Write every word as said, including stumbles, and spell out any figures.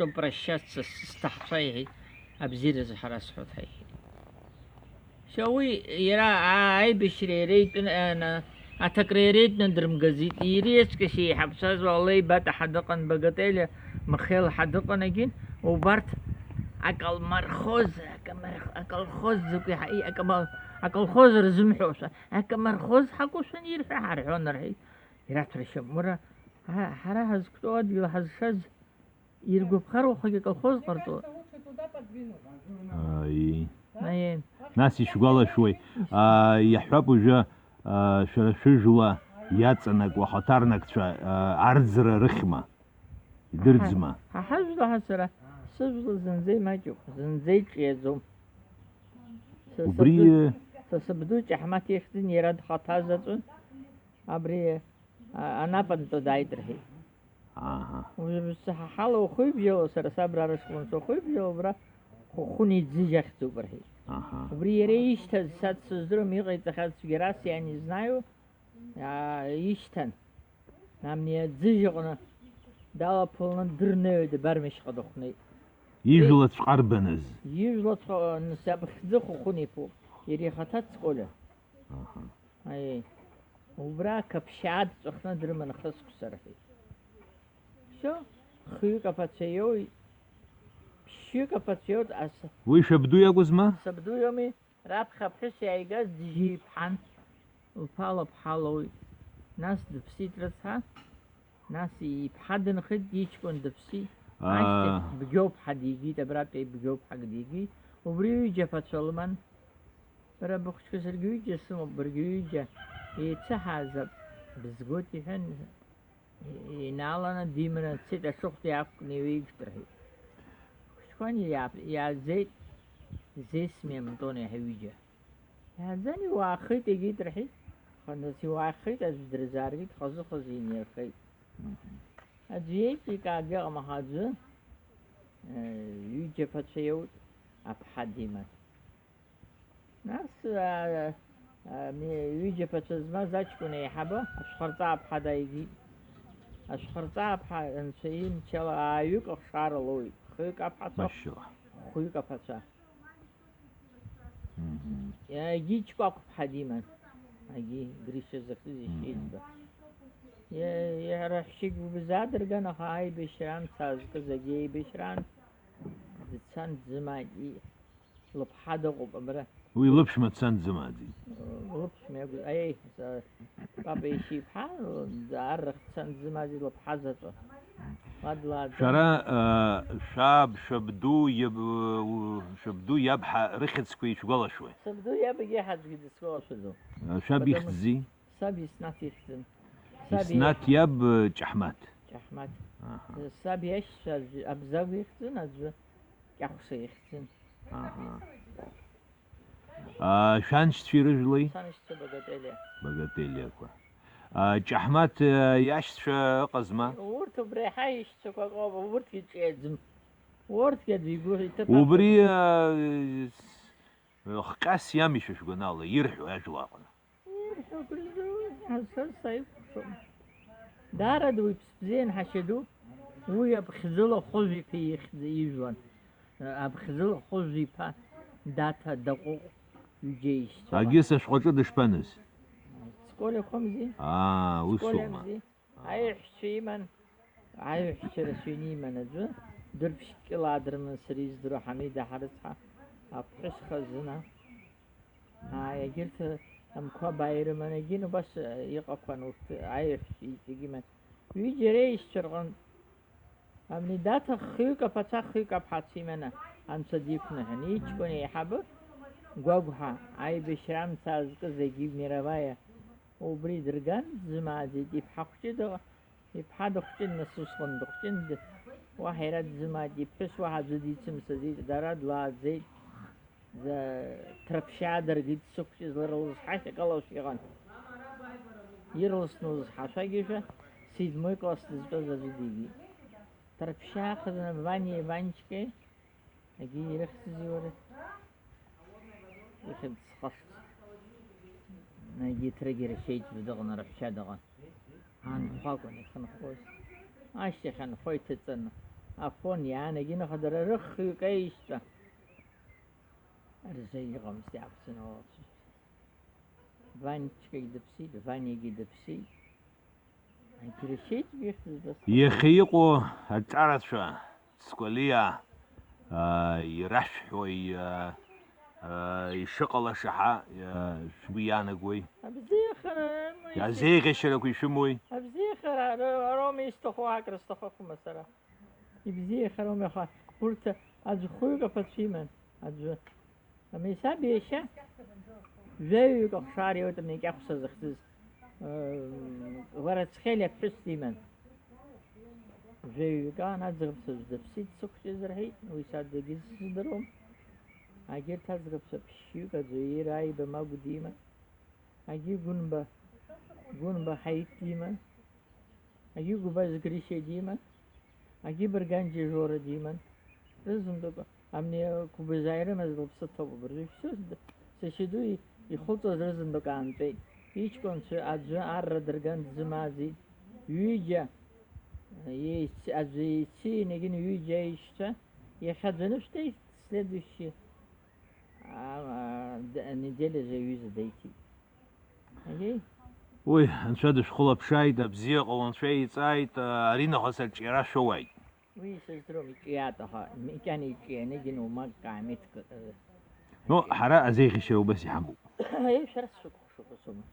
Прощаться с сҭахцәа иҳәеит, абзиаразы ҳара сҳәоит ҳәа иҳәеит. Шьа уи иара аа-, аибашьра иара итәны, ана-, аҭакра иара итәны дрымгаӡеит. Иреиҵкьашьа еиҳабцәаз Уалеи Батаҳа дыҟан, Багателиа Михаил ҳа дыҟан, егьин, убарҭ акалмархоз, акамар-, аколхоз закәи ҳа-, и-, акама-, аколхоз рзымҳәошәа, акамархоз ҳакәушәан ирҳәа ҳарҳәон рҳәеит. Ираҭәаршьап, уара, ҳа-, ҳара ҳазқәтәоу адгьыл ҳазшаз иргәаԥхар уахагьы аколхоз ҟарҵо. Аи. Аиеи. Нас ишәгәалашәои, аа, иаҳҳәап уажәы, аа, шәара шәыжәла иаҵанакуа ахаҭарнакцәа, аа, арӡра рыхьма? Идырӡма? Ҳа, ҳа ҳажәла ҳа сара, сыжәла зынӡа имаҷуп, зынӡа иҿиаӡом. Са Убри, сабду, э, са сабду Ҷаҳмаҭ ихьӡын, иара дхаҭа заҵәын. Абри, а, анапынтәи дааит рҳәеит. Аҳа. Уажәы ҳа ҳала ухыҩбжьало, сара сабра арышҟәынцәа ухыҩбжьало, убра Хәыхәын иӡыжь ахьӡуп рҳәеит. Аҳа. Убри иара ишьҭаз са дсыздырам, иҟаиҵахьаз цәгьарас ианизнаиу, аа, ишьҭан. Амни аӡыжь аҟны далаԥыланы дырныҩ дбармишьҟа дыхәнеит. Ижәлаҵәҟьа арбаныз? Ижәлаҵәҟьа, нас, аԥхӡы Хәыхәын иԥуп, иара ихаҭа Цколиа. Аҳа. Аиеи. Убра Қаԥшьаа дҵәахны дрыман хысқәса рҳәеит. Всё, хҩык аԥацәа иоуит, ԥшьҩык аԥацәа иоуит, ас- Уи шәабду иакәызма? Сабду иоуми, раԥхьа аԥҳәыс иааигаз дыжьи иԥҳан, лԥа лыԥҳа лоуит. Нас дыԥсит рыцҳа, нас иԥҳа дынхеит, иҷкәын дыԥсит. Аа. Ашьҭахь Бгьоуԥҳа дигеит, абратәи Бгьоуԥҳак дигеит. Убри ҩыџьа аԥацәа лыман. Бара быхәыҷқәа саргьы ҩыџьа сымоуп, баргьы ҩыџьа еицаҳаазап, бызгоит, иҳәан, инааланы диманы дцеит, аҽыхәда иаақәкны иҩеижьт рҳәеит. Хәыҷқәан иаап-, иааӡеит Зесми Антони ҳәа ҩыџьа. Иааӡан иуаахеит, егьит рҳәеит, аха нас иуаахеит, аӡә дрызааргеит, хазы-хазы инеихеит. Аӡә иеиҿикаагьы ыҟам, аха аӡәы, э, ҩыџьа ԥацәа иоут, аԥҳа диман. Нас, а, а, ми-, ҩыџьа ԥацәа змаз аҷкәын еиҳабы ашәхарҵааԥҳа дааигеит. Ашәхарҵааԥҳа анцәа имчала ааҩык ахшара лоуит. Хҩык аԥацәа, Машьыла. Хәҩык аԥацәа. Мгм. Егьи Ҷкәакәԥҳа диман. Егьи Гришьа захьӡыз ишьеиҵба. Мгм. Е-, иара ҳшьыгә бзадырган, аха аибашьра амца аазкыз егьи аибашьраан дцан дзымааит. И-, Лыԥҳа дыҟоуп абра. Уи лыԥшәма дцан дӡымааӡеит. Лыԥшәма иакәзар, аиеи, са, папа ишьа иԥҳа, аррахь дцан дӡымааӡеит лыԥҳа заҵәы. Уа длааӡан. Шәара, э, шәаб, шәабду, иаб-, у-, шәабду иаб ҳа-, рыхьӡқәа ишәгәалашәои? Сабду иаб егьи ҳаӡәгьы дысгәалашәаӡом. Э, шәаб Бадам- ихьӡи? Саб Иснаҭ ихьӡын. Саб Иснаҭ иаб, э, Ҷаҳмаҭ. Ҷаҳмаҭ. Аҳа. Саб иашьцәа аӡәы Абзагә ихьӡын, аӡәы Кьахәса ихьӡын. Аҳа. А, шәаншьцәеи рыжәлеи? Саншьцәа Багателиа. Багателиақәа. А, Ҷаҳмаҭ, а, иашьцәа ыҟазма? Урҭ убра иаҳа ишьцәақәак ауп, урҭгьы ҿиаӡам. Урҭгьы аӡәы игәы иҭыԥ Убри, ақәым. А, с-, хҟьас иами шәа шәгәанала, ирҳәо ажәла аҟны. Ирҳәо акры ҳазшаз саикәшом. Даараӡа уи ԥсбзиан ҳашьа ду, уи Аԥхьӡыла Хәыжә-иԥа ихьӡ ижәлан. Аԥхьӡыла Хәыжә-иԥа Даҭа Даҟәыҟә ҩыџьа ишьцәа. Агьыс ашәҟәаҿы дышԥаныз? Сколиа хәымзи? Аа, усоума? Сколиамзи? Аиҳәшьцәа иман, аиҳәшьцәа рацәаҩны иман аӡәы, дырԥшькьыла адрыман сара издыруа Ҳамида ҳарыцҳа, аԥҳәыс хазына. Ааи, егьырҭ амқәабаа ирыман, егьин убас иҟақәан урҭ аиҳәшьцәа иҵегь иман. Ҩыџьа реишьцәа рҟынтә Амни Даҭа хҩык аԥацәа, хҩык аԥҳацәа иманы анцәа диқәныҳәан, иҷкәын еиҳабы Гәагәҳа аибашьра амца аазкыз егьи Мировая убри дырган, дзымааӡеит, иԥҳа хәҷы дыҟ-, иԥҳа дыхәҷын, нас усҟан дыхәҷын, д-, уаҳа иара дзымааит, иԥҳәыс уаҳа аӡәы дицымцаӡеит, дара длааӡеит. Ҭрыԥшьаа даргьы дсықәшәаз лара лызҳашьак ала ус иҟан. Ирласны лызҳашәагьы седьмой класс дызтәаз аӡәы дигеит. Ҭрыԥшьаа хазына Ваниеи Ванчкеи, егьи ирыхьӡызи уара? Ихьӡ схашҭ. Егьи Ҭрыгьы ршьеиҵбы дыҟан, рыҳәшьа дыҟан. Анхәа акәын ихынҳәуаз. Ашьҭахь анхәа иҭаҵаны, Афон иаанагеит, аха дара рыхҩык аишьцәа рзы иҟамызт, иақәцаны уалцәажәоз. Ванечкагьы дыԥсит, Ваниагьы дыԥсит. Егьыршьеиҵбы ихьӡыз дасу. Иахьа иҟоу аҿарацәа, Скәалиа, аа, ирашәҳәои, аа, аа, ишыҟалаша ҳа, аа, шәгәы иаанагои? Абзиахара, ма, иазеиӷьашьарақәа ишәымои? Абзиахара, ара, ароума исҭаху, акры сҭахума сара? Ибзиахароума, аха урҭ аӡә хәҩык аԥацәа иман, аӡәы. Амисаб иашьа жәаҩык ахшара иоуеит, амнеикьахәса зыхьӡыз, э, Варацхели аԥҳәыс диман. Жәаҩык аан аӡӷабцәа дыԥсит, дсықәҵәиз рҳәеит, уи са дагьыз сыздыруам. Агьырҭ аӡӷабцәа ԥшьҩык аӡәы иира Аиба Магә диман. Агьи Гәынба, Гәынба Ҳаиҭ диман. Агьи Гәбаз Гришьа диман. Агьи Бырганџьиа Жора диман. Рызынтәык, амни Гәбазаа ирымаз лыԥсы ҭоуп абыржәы. Все, сашьа ду и-, ихылҵуаз рызынтәык аанҵәеит. Иҷкәынцәа аӡәы арра дырган дзымааӡеит. Ҩыџьа, еици-, аӡәы еици-, инагин ҩыџьа аишьцәа. Иахьа аӡәы анышәҭеит, следующий, а, а, д-, неделиазы аҩыза деиҭеит. Аиеи. Уи, Анцәа дышәхылаԥшааит, абзиа ҟало Анцәа иҵааит, а, аринахыс аҿиара шәоуааит. Уи исыздыруам, иҿиаат, аха, макьана иҿианагьы наумак каамеҭк, э, Ну, ҳара азеиӷьашьара убас иҳамоуп. Аиеи, шәара сшәыкәыхшоуп, усоума?